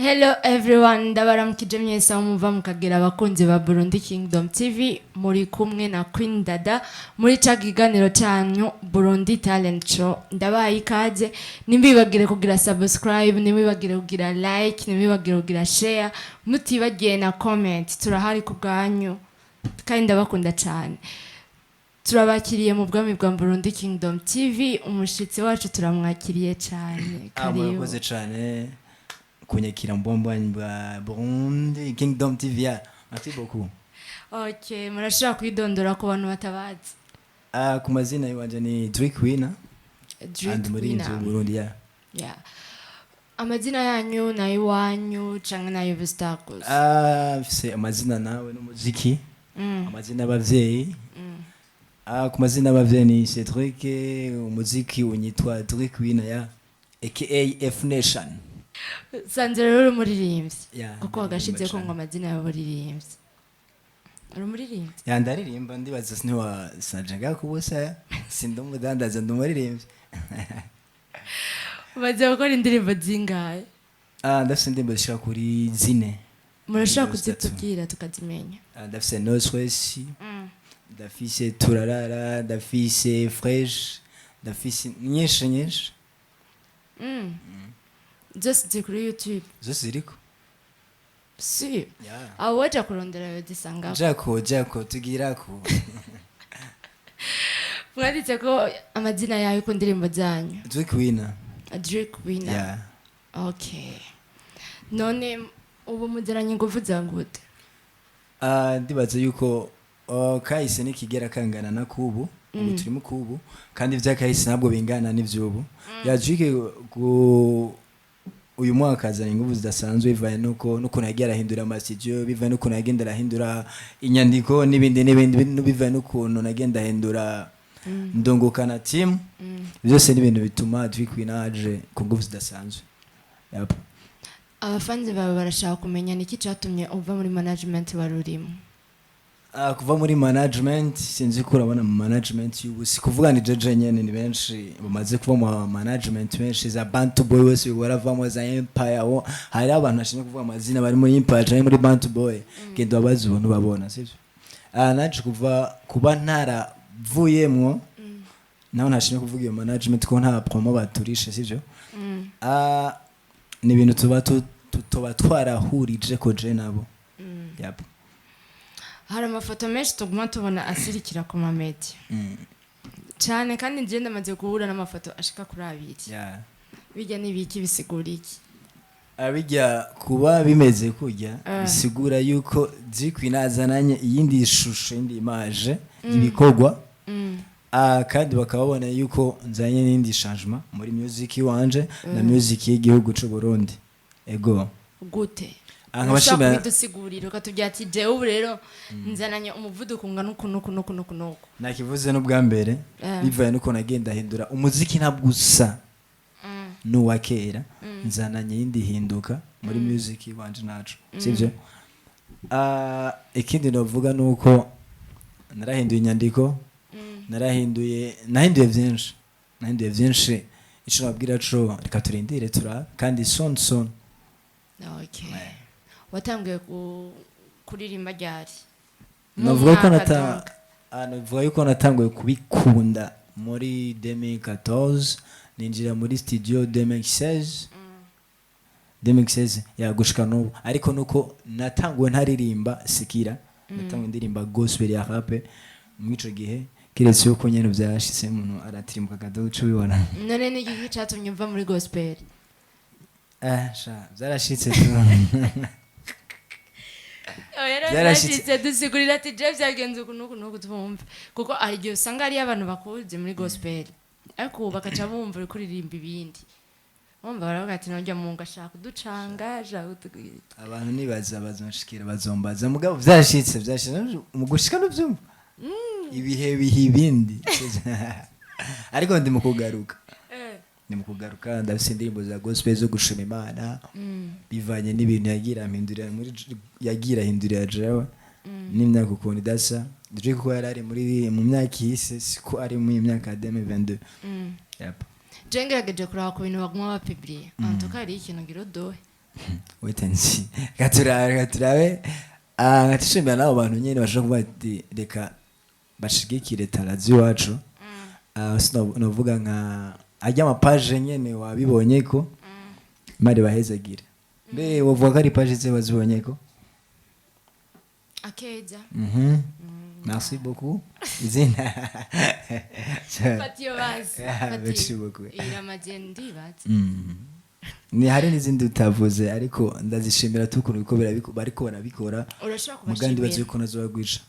Hello everyone, ndabaramukije mwese aho muva mukagera, abakunzi ba Burundi Kingdom TV. Muri kumwe na Queen Dada muri ca kiganiro canyu Burundi Talent Show. Ndabaye ikaze. Nimwibagire kugira subscribe, nimwibagire kugira like, nimwibagire kugira share, mutibagiye na comment. Turahari ku bwanyu kandi ndabakunda cyane. Turabakiriye mu bwami bwa Burundi Kingdom TV. Umushitsi wacu turamwakiriye cyane. Ah, murakoze cyane kunyakira mu bwami bwa Burundi Kingdom TV ya. Merci beaucoup. Okay, murashobora kwidondora ku bantu batabazi? Ah, ku mazina yiwanje ni Drake Winner. Drake and muri Winner. inzu Burundi ya. Yeah. Amazina yanyu nayiwanyu canke nayo gusa? Ah, mfise amazina nawe n'umuziki. Amazina y'abavyeyi. Ah, ku mazina y'abavyeyi ni Cedric, umuziki unyitwa Drake Winner ya, aka F Nation. Sanze rero uri umuririmbyi. Yeah, kuko wagashize ko ndaririmba. ngo amazina y'abaririmbyi, uri umuririmbyi? Ya, ndaririmba. Ndibaza siniwa sinaje kubusa, sindi umudandaza, ndi umuririmbyi. Umaze gukora indirimbo zingahe? Ah, ndafise indirimbo zishika kuri 4. Murashobora Indirimbo 3. kuzitubwira tukazimenya? Ah, ndafise No Stress, ndafise Turarara, ndafise Fresh, ndafise nyinshi nyinshi. Zose ziri kuri YouTube? Zose ziriko. Si? Yeah. Abo waja kurondera yozisangako? Jako jako tugirako. Mwanditse ko amazina yawe ku ndirimbo zanyu? Drake Winner. Drake Winner. Yeah. Okay, none ubu muziranye ingufu za gute? Ah, ndibaza yuko kahise nikigera kangana na kubu. Ubu turi mu kubu kandi ivyakahise ntabwo bingana n'ivyubu. Ya, Drake ku uyu mwaka azana ingufu zidasanzwe bivanye nuko n'ukuntu yagiye arahindura amastudio, bivanye n'ukuntu yagenda arahindura inyandiko n'ibindi n'ibindi, bivanye n'ukuntu nagenda ahindura ndungukana team. Byose ni ibintu bituma Drake Winner aje ku ngufu zidasanzwe. Yep. Abafanzi bawe barashaka kumenya niki cyatumye uva muri management wari urimo. Ah, kuva muri management, sinzi ko urabona mu management y'ubu, si kuvuga ni jeje nyene, ni benshi bamaze kuva mu management benshi, za Bantu Boy bose baravamo, za Empire. Wo hari abantu bashinzwe kuvuga amazina bari muri Empire canke muri Bantu Boy, genda babaze ubuntu babona sivyo. Ah, naje kuva kuba ntaravuyemwo naho ntashimye kuvuga iyo management ko nta promo baturishe, sivyo. Ah, ni ibintu tuba tuba twarahurije ko je nabo. Yep. Hari amafoto menshi tuguma tubona asirikira ku mamedia cyane, kandi njye ndamaze guhura n'amafoto ashika kuri abiri. Bijya n'ibiki? Bisigura iki? Abijya kuba bimeze kurya bisigura yuko Drake azananye iyindi shusho, iyindi image y'ibikorwa. Ah, kandi bakaba babona yuko nzanye n'indi changement muri music iwanje na music y'igihugu c'u Burundi, ego. Gute? Ah, Urashobora nkabashimira. kubidusigurira ukatubwira ati: "Jewe ubu rero nzananye umuvuduko ungana uku n'uku n'uku n'uku n'uku"? Nakivuze n'ubwa mbere, bivaye n'ukuntu agenda ahindura umuziki, ntabwo usa n'uwa kera. Nzananye iyindi hinduka muri music iwanje naco, sivyo. Ah, ikindi novuga nuko narahinduye inyandiko, narahinduye, nahinduye byinshi, nahinduye byinshi. Ico nabwira co, reka turindire turabe, kandi soon soon. Okay, watangiye kuririmba ryari? Mu Navuga ko mwaka nata donc. Ah, navuga yuko natanguye kubikunda muri 2014, ninjira muri studio 2016, 2016 ya, gushika n'ubu. Ariko nuko natanguwe ntaririmba sikira, natanguye ndirimba gospel ya rap muri ico gihe, kiretse yuko nyene vyashitse umuntu aratirimuka gato uca ubibona. None ni igiki catumye uva muri gospel? Eh, sha, vyarashitse tu. Oya. Byarashitse. Byarashitse, dusigurira ati: "Je byagenze uku n'uku n'uku", twumve, kuko hari igihe usanga hariyo abantu bakuzi muri gospel ariko ubu bakaca bumva uri kuririmba ibindi, bumva baravuga ati: "Nojya mu ngo ashaka kuducanga, ashaka kutugwira." Abantu nibaza bazonshikira, bazombaza, mugabo vyarashitse, vyarashitse mu gushika n'uvyumva ibihe biha ibindi, ariko ndi mu kugaruka, ndi mu kugaruka. Ndafise indirimbo za gospel zo gushima Imana bivanye n'ibintu yagira mpindurira muri yagira ahindurira jewe n'imyaka ukuntu idasa. Drake ko yari ari muri mu myaka ihise, siko ari mu myaka ya 2022. Yep. Je ngerageje kuraba ku bintu baguma bapubliye, en tout cas hariho ikintu ngira uduhe. Wait and see. Reka turabe, reka turabe. Ah, nkatishimira n'abo bantu nyene bashobora kuvuga ati reka bashigikire talent z'iwacu. Ah, sinovuga nka ajya ama page nyene wabibonye ko mari bahezagire. Mbe wovuga ko ari page ze wazibonye ko? Akeza. Merci beaucoup. Izina. Fata iyo bazi. Yeah, merci beaucoup. Iramaze ndibaza. Ni hari n'izindi utavuze, ariko ndazishimira tukuntu biko bariko barabikora. Urashobora Mugandi bazi kubashimira. yuko nazobagwica.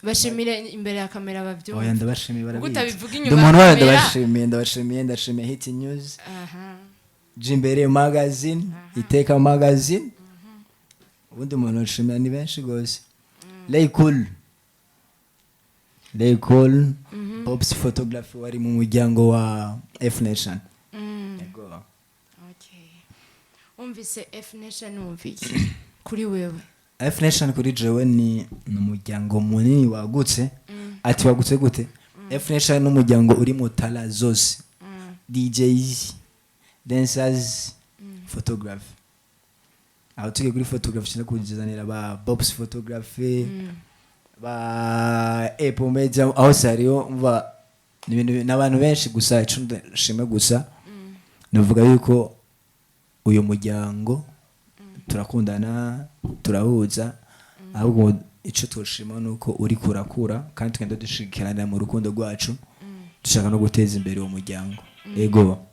Bashimire imbere ya kamera Oya, babyumva. ndabashimiye, Ubwo barabizi. utabivuga Ndi inyuma umuntu ya wayo. kamera. Ndabashimiye, ndabashimiye, ndashimiye Hit News, Jimbere Magazine, Iteka Magazine. Ubundi muntu nshimira ni benshi gose. Lay Cool, Lay Cool, Pops Photography wari mu muryango wa F Nation. Yego. Okay, wumvise F Nation, wumva iki kuri wewe? F Nation kuri jewe ni umuryango munini wagutse. Ati wagutse gute? F Nation ni umuryango uri mu talent zose: DJs, dancers, photography. Aho tugiye kuri photography, cyane kuzanira ba Bobs Photography, ba Apple Media, aho se hariho. Umva, ni ibintu n'abantu benshi. Gusa ico ndashima gusa, navuga yuko uyu muryango turakundana, turahuza. Ahubwo icyo tushima ni uko uri kurakura kandi tugenda dushigikiranira mu rukundo rwacu, dushaka no guteza imbere uwo muryango. Ego.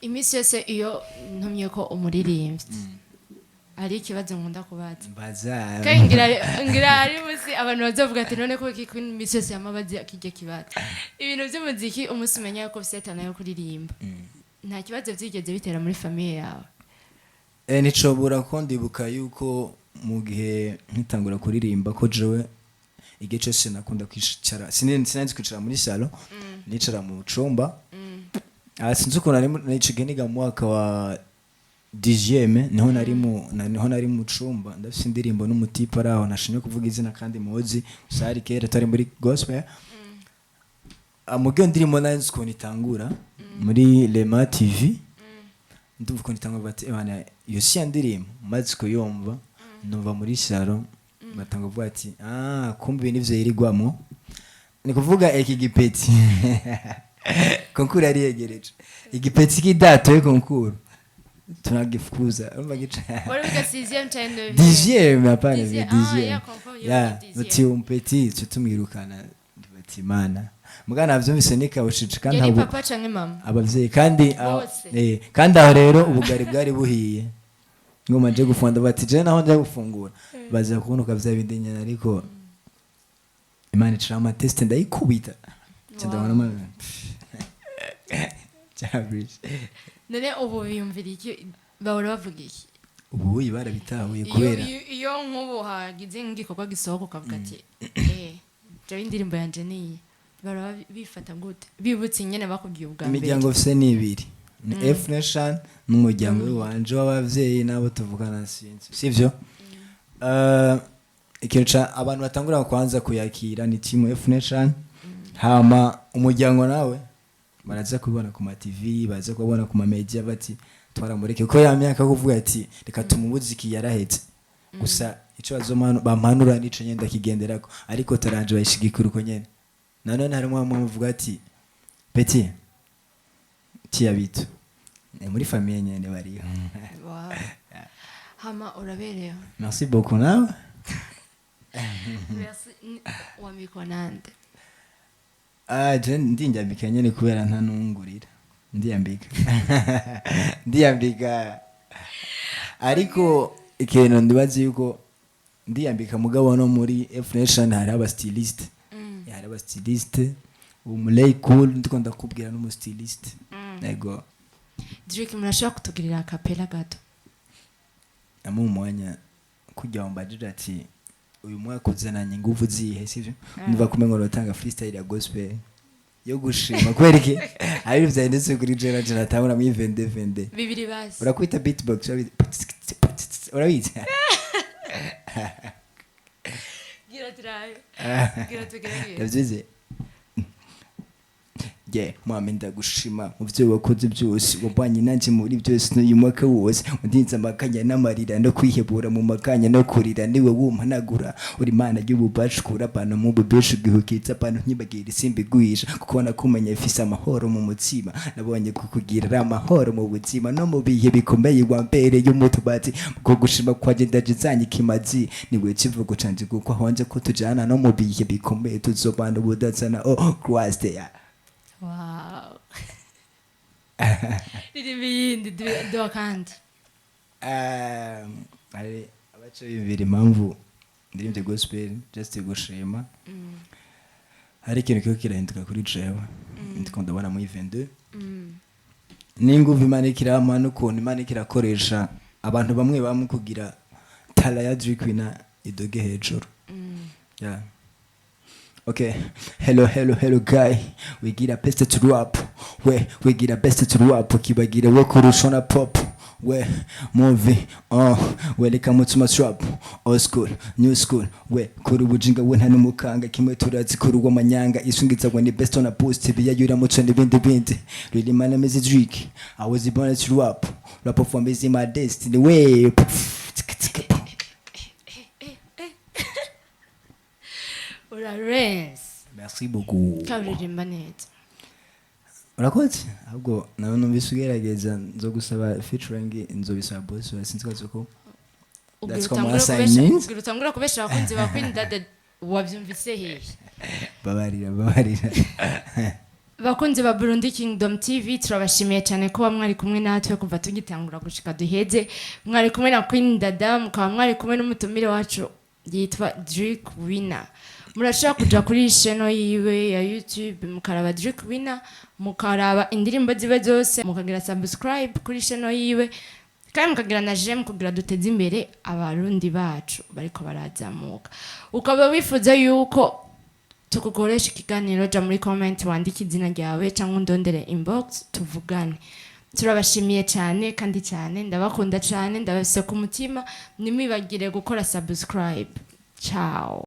Iminsi yose iyo ntumye ko umuririmbyi, hari ikibazo nkunda kubaza. Mbaza. Kandi ngira hari munsi abantu bazavuga ati none ko iki Queen iminsi yose yamabaza kijya kibazo. Ibintu by'umuziki, umunsi umenya ko ufite talent yo kuririmba, nta kibazo byigeze bitera muri famille yawe? Nicobura ko ndibuka yuko mu gihe nkitangura kuririmba, ko jewe igihe cyose nakunda kwicara, sinzi kwicara muri salon, nicara mu cumba. Ah, sinzi ukuntu nari ico gihe niga mu mwaka wa dixième, niho nari mu cumba, ndafise indirimbo n'umutipe ari aho ntashimye kuvuga izina kandi muzi. Gusa hari kera tari muri gospel. Ah, mu gihe ndirimbo nari nzi ukuntu itangura muri Lema TV, ndumva ukuntu itangura, bati ebana iyo si ya ndirimbo. Maze kuyumva, numva muri salon batanga kuvuga ati ah, kumbe ibi nivyo yirigwamo. Ni kuvuga iki gipeti concours yari yegereje, igipeti kidatoye concours tunagifukuza. Urumva gica Wari wiga sixième cyangwa neuvième? Dixième, hapana. Dixième, ah, dixième. yeah, comprends, ya yeah, dixième. Bati umpeti tumwirukana, bati imana muga navyumvise nikawucica kandi Yari ntabwo papa canke mama? Abavyeyi kandi Bose. Kandi aho rero ubugari bwari buhiye, ngoma nje gufunda, bati je naho nja gufungura baza kunuka vya bindi nyene, ariko imana icira ama test ndayikubita. Nca ndabona cyabrishe. None ubu biyumvira iki, bahora bavuga iki? Ubu barabitahuye Iyo kubera iyo nk'ubu hagize nk'igikorwa gisohoka ukavuga ati eh, jewe indirimbo yanje niyi, bahora bifata gute bibutse nyene bakubwiye ubwa mbere? Imiryango mfise ni ibiri: ni F Nation n'umuryango wanje w'abavyeyi n'abo tuvugana. Sinzi sivyo. Ikintu ca abantu batangura kwanza kuyakira ni team F Nation, hama umuryango nawe baraza kubibona ku ma TV, baraza kubibona ku ma media, bati twaramureke ko ya myaka yo kuvuga ati reka tumubuze iki yarahetse. Gusa ico bazomanu bampanura nico nyene ndakigenderako, ariko taranje bayishigikira uko nyene. Nanone harimo bamwe bavuga ati petit tiya bitu. Ni muri famille nyene bariho. Wow. Hama uraberewe. Merci beaucoup, nawe. Merci. Wambikwa nande? Ah, je ndiyambika nyene kubera nta nungurira, ndiyambika, ndiyambika. Ariko ikintu ndibaza yuko ndiyambika, mugabo no muri F Nation hari aba styliste, hari aba styliste. Umulay Cool ndiko ndakubwira n'umu styliste. Yego. Drake, murashobora kutugirira a cappella gato? Amu umwanya kujya wambajije ati uyu mwaka uzananye inguvu zihe, sivyo? Ndumva kumengo notanga freestyle ya gospel yo gushima. Kubera iki? Ari vyanditse kuri jera jera tabona muri 22 22. Bibiri basi. Urakwita beatbox, urabizi, urabizi. Gira turabe, gira tugerageze. Ndavyize. Yeah, mwami, ndagushima mu byo wakoze byose, wabanye nanjye muri byose n'uyu mwaka wose, undinze amakanya n'amarira no kwihebura mu makanya no kurira, niwe wumpanagura. Uri Imana y'ububasha, ukura abantu mu bubesha, ugihukiza abantu, nkibagira isimbi guhisha, kuko nakumenye mfise amahoro mu mutima. Nabonye kukugira ari amahoro mu buzima, no mu bihe bikomeye wambereye umutubati. Bwo gushima kwaje ndaje zanye ikimazi, niwe kivugo canje, kuko ahonje ko tujana no mu bihe bikomeye, tuzobana ubudazana. Oh Christ, yeah. Wow, ririmba iyindi, duha kandi. Hari abaca bibiri impamvu ndirimbye gospel, just gushima. Hari ikintu kiriko kirahinduka kuri jewe, ndiko ndabona muri 22 n'inguvu Imana iriko irampa, n'ukuntu Imana iriko irakoresha abantu bamwe bamwe kugira talent ya Drake Winner idoge hejuru. Yeah. Okay, hello, hello, hello guy. We get a best to rap. We get a best to rap. Kibagira we kurusha na pop. We movie, oh, welcome to my trap. Old school, new school. We kuri ubujinga we nta n'umukanga, kimwe turazi kuri uwo manyanga isungiza ngo ni best on a boost, biyayura muco n'ibindi bindi. Really, my name is Drake. I was born to rap. Rap for me is my destiny. We tika tika. Urarenze. Merci beaucoup. Kabiririmba neza. Urakoze. Ahubwo nawe numvise ugerageza, nzo gusaba featuring, nzobisaba boss wa, sinzi ko Ubwira That's utangure comme kubesha. sign. Ubwira utangure kubesha abakunzi ba Queen Dada, wabyumvise hehe? Babarira, babarira. Bakunzi ba Burundi Kingdom TV, turabashimiye cyane kuba mwari kumwe natwe kuva tugitangura gushika duheze. Mwari kumwe na Queen Dada, mukaba mwari kumwe n'umutumire wacu yitwa Drake Winner. Murashobora kuja kuri chaîne yiwe ya YouTube, mukaraba Drake Winner, mukaraba indirimbo ziwe zose, mukagira subscribe kuri chaîne yiwe, kandi mukagira na j'aime kugira duteze imbere Abarundi bacu bariko barazamuka. Ukaba wifuza yuko tukukoresha ikiganiro, ja muri comment wandike izina ryawe cyangwa undondere inbox tuvugane. Turabashimiye cyane kandi cyane, ndabakunda cyane, ndabafise ku mutima. Ntimwibagire gukora subscribe. Ciao.